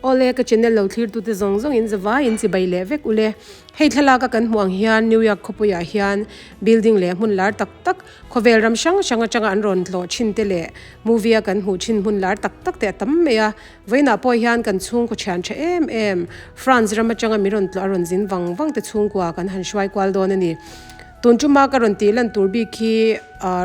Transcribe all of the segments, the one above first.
Awle ka channel lo thlir tute zawng zawng in zavai in chibai leh vek ule. Hei thlalak a kan hmuh ang hian New York khawpui ah hian building leh hmun lar tak tak khawvel ram hrang hrang atanga an rawn tlawh thin te leh movie a kan hmuh thin hmun lar tak tak te a tam mai a. Vawiinah pawh hian kan chhungkaw thian tha em em France ram atanga mi rawn tlawh a rawn zin vang vang te chhungkua kan han hruai kual dawn a ni. Tun tuma ka rawn tih lan tur bik hi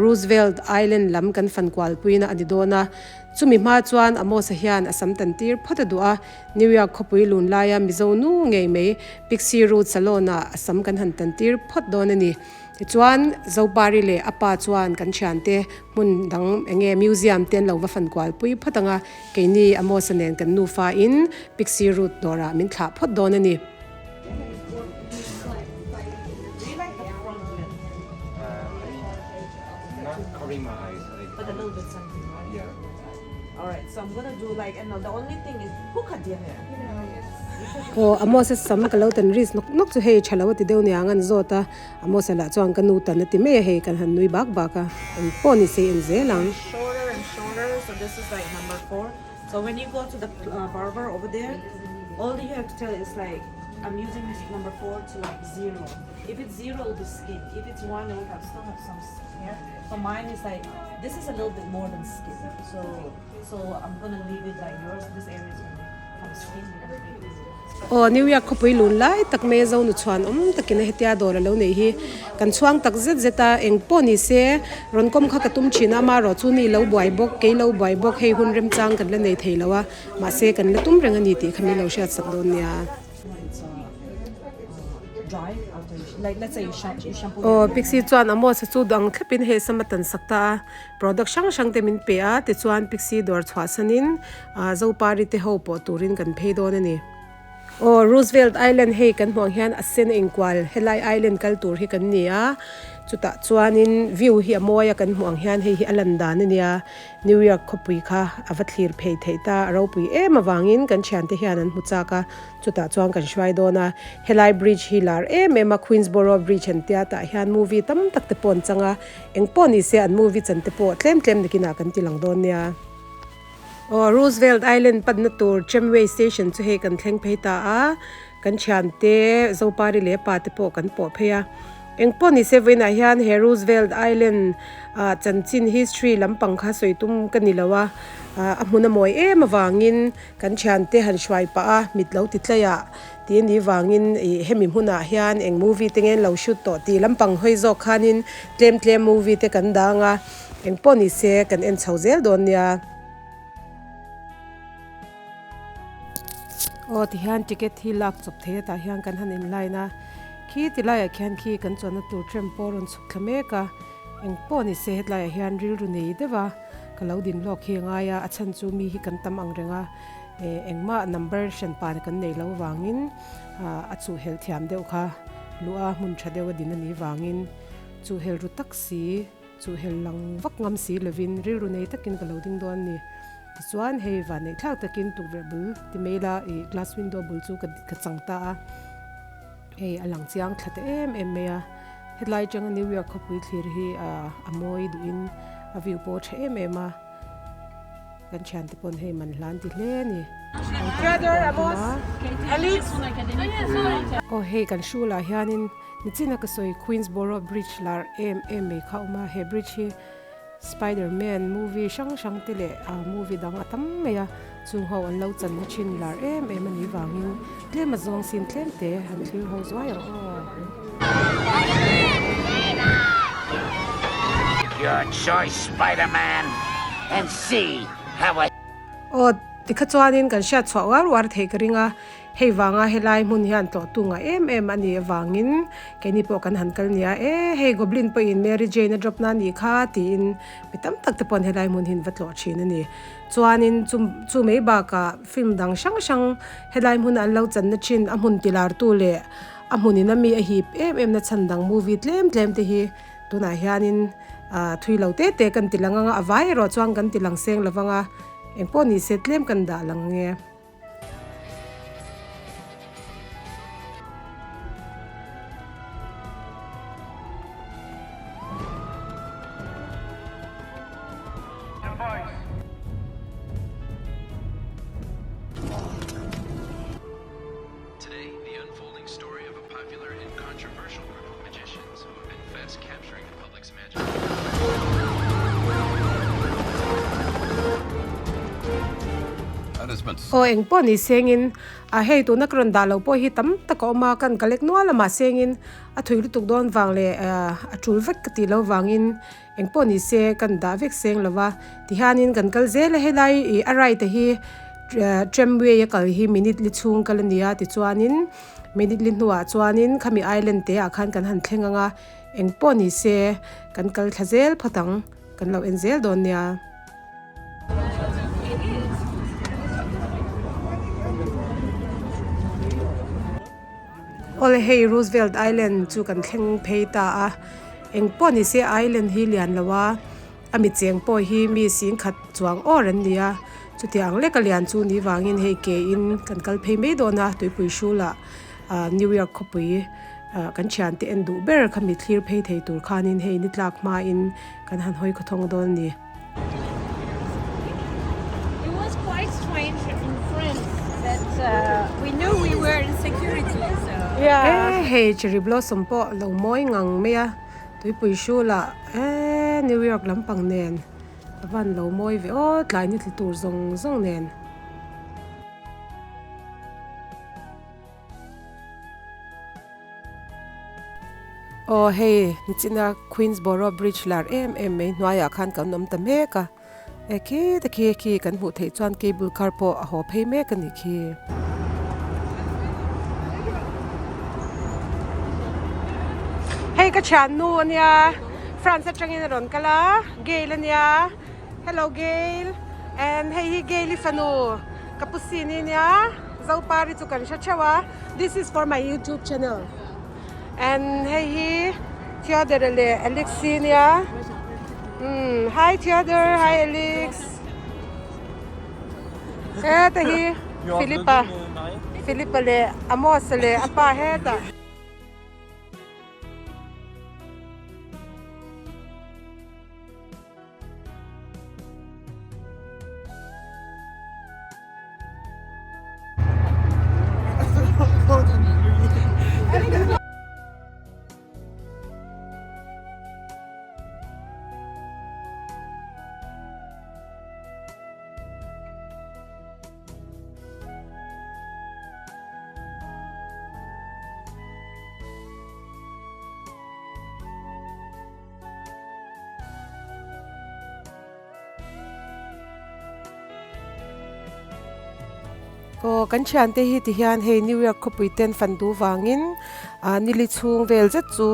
Roosevelt Island lam kan fan kual puina a ni dawn a. Chumi hma chuan Amos-a hian a sam tan tir phawt a duh a, New York khawpui lun laia Mizo nu ngei mai Pixie Root Salon-ah a sam kan han tan tir phawt dawn a ni. Tichuan, Zopari leh a pa chuan kan thiante hmun dang eng nge museum te an lo va fan kual pui phawt ang a, keini Amos-a nen kan nufa in Pixie Root dawrah min thlah phawt dawn a ni. Aw Amos a sam ka lo tan ris nawk nawk chu hei tha lo a ti deuh nia ang an zawt a, Amos a lah chuan ka nu tan a ti mai a hei kan han nui bak bak a, eng pawh ni se en zel ang. So mine is like this is a little bit more than skin so so I'm gonna leave it like yours this area is gonna be from skin Aw New York khawpui lun lai tak mai a zonu chhuan awm takin a hetia dawr a lo neih hi kan chhuang tak zet zet a eng pawh ni se rawn kawm kha ka tum thin a amaherawh chu ni lo buai bawk kei lo buai bawk hei hun remchang kan la nei thei lo a mahse kan la tum reng a ni tih kha min lo hriat sak dawn nia. Aw Pixie chuan Amos a chu dang thlapin hei sam a tan sak ta a, product hrang hrang te min pe a, tichuan Pixie dawr chhuah sanin Zopari te ho pawh turin kan phei dawn a ni. Aw Roosevelt Island hei kan hmuh ang hian a sen a inkual helai island kal tur hi kan ni a, chutah chuanin view hi a mawi a kan hmuh ang hian hei hi a lan dan a nia. New York khawpui kha a va thlir phei theih ta, a ropui em avangin kan thiante hian an hmu chak a, chutah chuan kan hruai dawn a, helai bridge hi lar em em a, Queensboro bridge an tia tah hian movie tam tak te pawh an chang a, eng pawh ni se an movie chan te pawh tlem tlem nakinah kan ti lang dawn nia. Aw Roosevelt Island panna tur Tramway station chu hei kan thleng phei ta a, kan thiante Zopari leh pa te pawh kan pawh phei a. Eng pawh ni se vawiinah hian he Roosevelt Island ah chanchin history lampang kha sawi tum ka ni lo a, a hmun a mawi em avangin kan thiante han hruai pah a mit lo ti tlai ah tih a nih vangin ih hemi hmunah hian eng movie te nge an lo shoot tawh tih lampang hawi zawk khanin tlem tlem movie te kan dang a, eng pawh ni se kan en chho zel dawn nia. Aw tihian ticket hi lak chawp thei a tah hian kan han in line a khi ti laiah khian khi kan chuanna tur tram pawh a rawn chhuk thla mek a eng pawh ni se hetlaiah hian rilru nei deuh a ka lo din lawk hi a ngai a a chhan chu mi hi kan tam ang reng a eh engmah number hran pa kan neih loh vangin ah a chuh helh thiam deuh kha luh a hmun tha deuh a din a nih vangin chuh helh ru tak si chuh helh lang vak ngam si lovin rilru nei takin ka lo ding dawn a ni. Tichuan hei vanneih thlak takin tukverh bul ti mai ila ih glass window bul chu ka ka chang ta a, hei a lang chiang thla ta em em mai a, hetlai atanga New York khawpui thlir hi ah a mawi duhin a view pawh a tha em em a, kan thiante pawn hei man hlan ti hle a ni. Aw hei kan hrulah hianin nichina ka sawi Queensboro bridge lar em em mai kha a awm a, he bridge hi. Spider Man movie hrang hrang te leh movie dang a tam mai a, chung ho an lo chan na thin lar em em a nih vangin tlem a zawng sin tlem te han thlir ho zuai ang aw. Your choice Spider-Man and see how I. Aw tikha chuanin kan hriat chhuah uar uar theih ka ring a. Hei vanga helai hmun hian tlawhtu ngah em em a nih avangin keini pawh kan han kal nia e, hei Goblin pawhin Mary Jane a drop na a nih kha tiin mi tam tak te paw'n helai hmun hi an va tlawh thin a ni. Chuanin chu chu mai bakah film dang hrang hrang helai hmuna an lo channa thin a hmun tilartu leh a hmunin a mi a hip em em na chhan dang movie tlem tlem te hi tunah hianin ah thui lo te te kan ti lang anga a vai erawh chuan kan ti lang seng lovang a engpawh ni se tlem kan dah lang nge. Aw engpawh ni sengin a hei tuna ka rawn dah loh pawh hi tam tak a awm a kan collect nual a mahsengin a thui lutuk dawn vang leh a tul vek ka tih loh vangin engpawh ni se kan dah vek seng lo va tihianin kan kal zel a helai ih a right a hi tramway a kal hi minute li chhung kal a ni a tichuanin minute li hnuah chuanin khami island te ah khan kan han thleng ang a engpawh ni se kan kal thla zel phawt ang kan lo en zel dawn nia. Awle hei Roosevelt Island chu kan thleng phei ta a engpawh ni se island hi lian lo a a mi cheng pawh hi mi sing khat chuang awr an ni a chutiang leka lian chu ni vangin hei ke in kan kal phei mai dawn a tuipui hrulah ah New York khawpui ah kan thiante en duh ber kha mi thlir phei thei tur khanin hei ni tlak hmain kan han hawi khawthawng dawn a ni. It was quite strange in France that uh, we knew we were in security. So. Yeah. Eh, hei cherry blossom pawh lo mawi ngang mai a tuipui hrulah eh New York lampang nen a van lo mawi ve aw tlai ni tla tur zawng zawng nen. Aw hei nichina Queensboro bridge lar em em mai hnuaiah khan kan awm ta mek a e khi te khi khi kan hmuh theih chuan cable car pawh a haw phei mek a nih khi. Hei ka thiannu a nia France atangin a rawn kal a Gail a nia hello Gail and hei hi Gail i fanu ka pu sin i nia Zopari chu kan hre theuh a this is for my youtube channel. And hei hi Theodore leh Alex hi nia umm hi Theodore hi Alex heta hi Philip-a Philip-a leh Amos-a leh a pa hetah. Aw kan thiante hi ti hian hei New York khawpui ten fan duh vangin ah nili chhung vel zet chu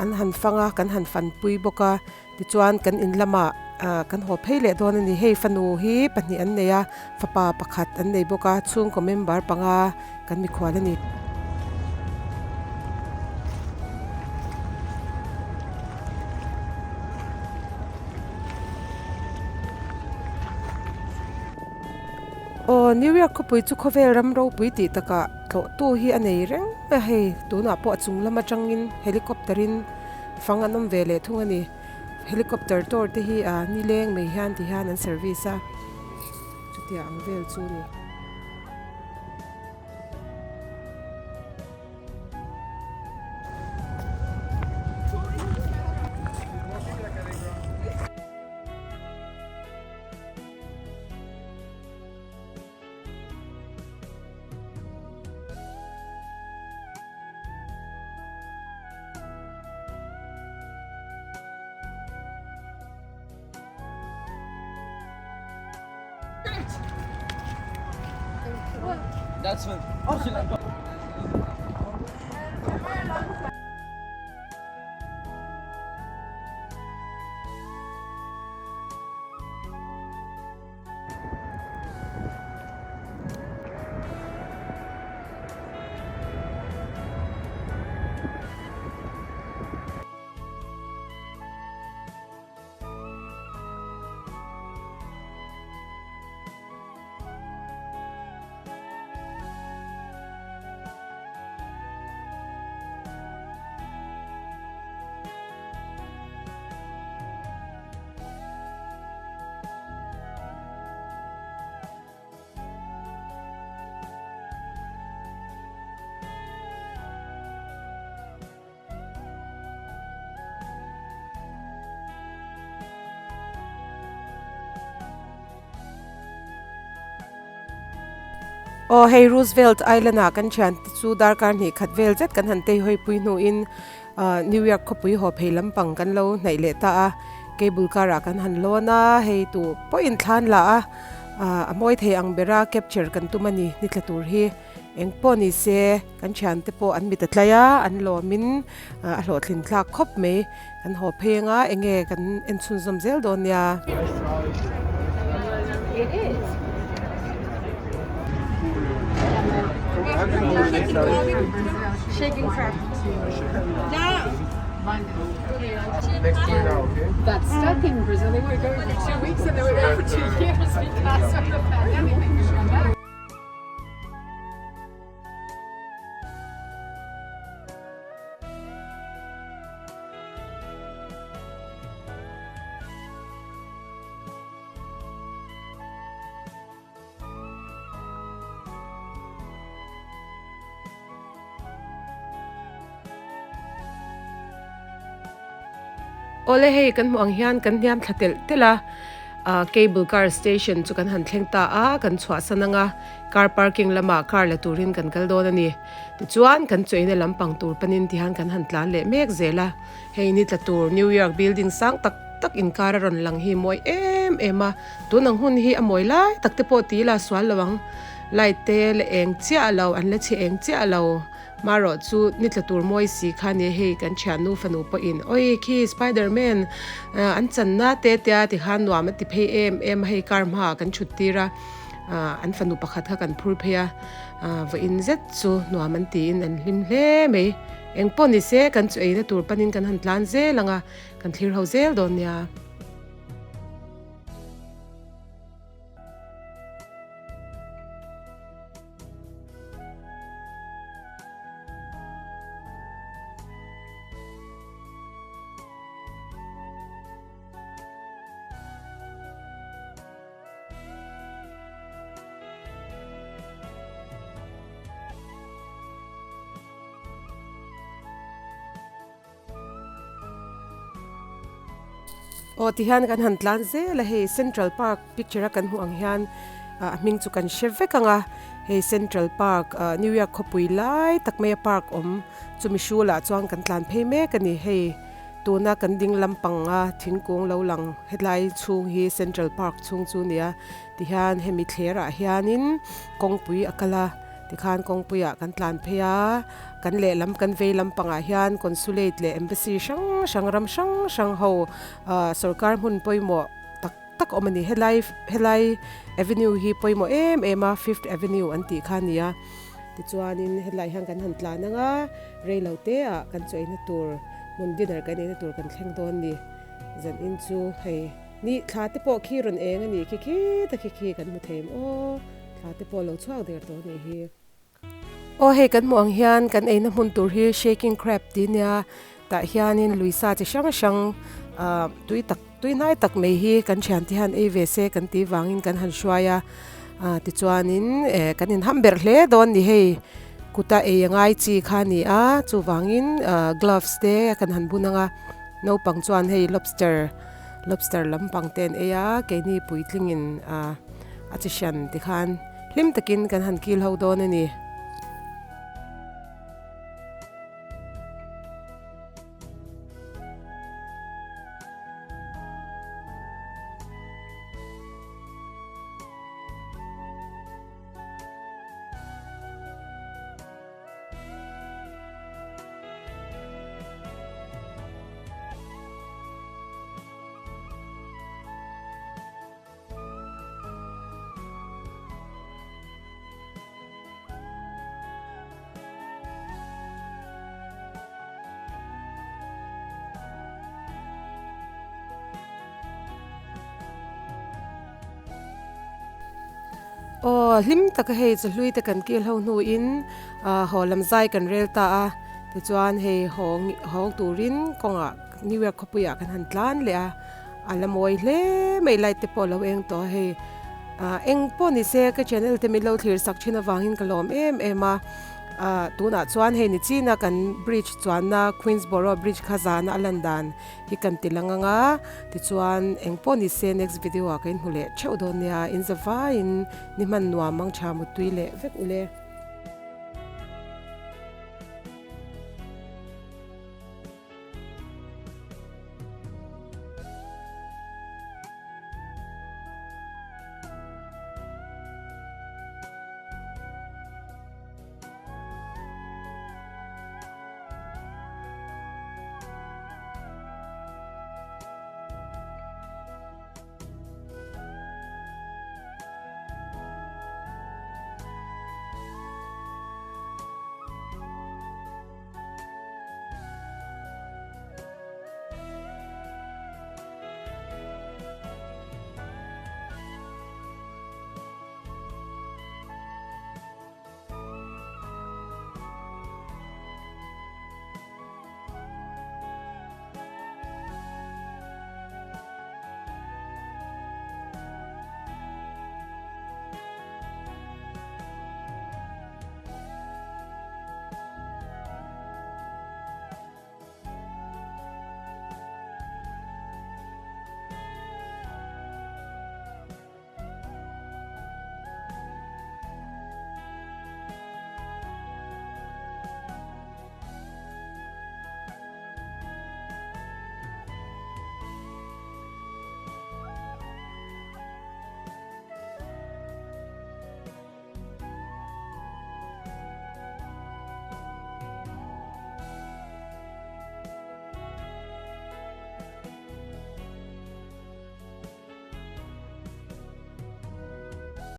an han fang a kan han fanpui bawk a tichuan kan in lamah ah kan haw phei leh dawn a ni hei fanu hi pahnih an nei a fapa pakhat an nei bawk a chhungkaw member panga kan mikhual a ni. Aw New York khawpui chu khawvel ram ropui tih takah tlawh tu hi a nei reng a hei tunah pawh a chung lam atangin helicopter in fang an awm ve leh thung a ni helicopter tour te hi ah nileng mai hian ti hian an service a chutiang ang vel chu a ni. Aw hei Roosevelt Island ah kan thian te chu darkar hnih khat vel zet kan han tei hawi pui hnuin ah New York khawpui haw phei lampang kan lo hnaih leh ta a, cable car ah kan han lawn a, hei tu pawhin thlan la a, ah a mawi thei ang bera capture kan tum a ni ni tla tur hi eng pawh ni se kan thian te pawh an mit a tlai a, an lawmin a hlawhtlin thlak khawp mai. Kan haw phei anga enge kan en chhunzawm zel dawn nia. Awle hei kan hmuh ang hian kan hniam thla telh telh a ah cable car station chu kan han thleng ta a kan chhuahsan ang a car parking lamah car la turin kan kal dawn a ni. Tichuan kan chuaina lampang tur panin tihian kan han tlan leh mek zel a, hei ni tla tur New York building sang tak tak inkar a rawn lang hi mawi em em a, tun ang hun hi a mawi lai tak te pawh ti ila sual lo ang, light te la eng chiah lo, an la chhe eng chiah lo, marawh chu ni tla tur mawi si kha nia hei kan thiannu fanu pawhin awi khi spider man an channa te tia tikhan nuam a ti phei em em a hei car hmaah kan thut tir a. An fanu pakhat kha kan phur phei a, vawiin zet chu nuam an tiin an hlim hle mai. Eng pawh ni se kan chu eina tur panin kan han tlan zel ang a, kan thlir ho zel dawn nia. Aw tihian kan han tlan zel a hei central park picture a kan hmuh ang hian ah a hming chu kan hre vek ang a hei central park ah new york khawpui lai tak mai a park awm chumi hrulah chuan kan tlan phei mek a ni hei. Tuna kan ding lampanga thingkung lo lang hetlai chhung hi Central Park chhung chu nia tihian hemi thlerah hianin kawngpui a kal a tikhan kawngpuiah kan tlan phei a kan lehlam kan vei lampangah hian consulate leh embassy hrang hrang ram hrang hrang ho ah sawrkar hmun pawimawh tak tak awm a ni helai helai avenue hi pawimawh em em a fifth avenue an tih kha a ni a tichuanin helai hian kan han tlan ang a. Reilo te ah kan chaw eina tur hmun dinner kan eina tur kan thleng dawn ni. Zan in chu hei ni thla te pawh khi rawn eng a nih khi khi ta khi khi kan hmu thei em aw thla te pawh lo chhuak der tawh a nih hi. Aw hei kan hmuh ang hian kan eina hmun tur hi shaking crab tih nia tah hianin lui sa chi hrang hrang ah tui tak tui hnai tak mai hi kan thian te hian ei ve se kan tih vangin kan han hruai a ah tichuanin eh kan inham berh hle dawn ni hei kuta ei a ngai chi kha a ni a chuvangin ah gloves te kan han bun ang a naupang chuan hei lobster lobster lampang te an ei a keini puitlingin ah a chi hran tikhan hlim takin kan han kil ho dawn a ni. Aw hlim taka hei chahlui te kan kil ho hnuin ah haw lam zai kan rel ta a tichuan hei hawng hawng turin kawngah New York khawpuiah kan han tlan leh a a la mawi hle mai light te pawh a lo eng tawh a hei ah eng pawh ni se ka channel te min lo thlir sak thin avangin ka lawm em em a. Ahh tunah chuan hei ni china kan bridge chuanna Queensboro bridge kha zana a lan dan hi kan ti lang ang a, tichuan eng pawh ni se next video ah ka inhmu leh theuh dawn nia, in za vaiin ni hman nuam mang tha muttui leh vek ule.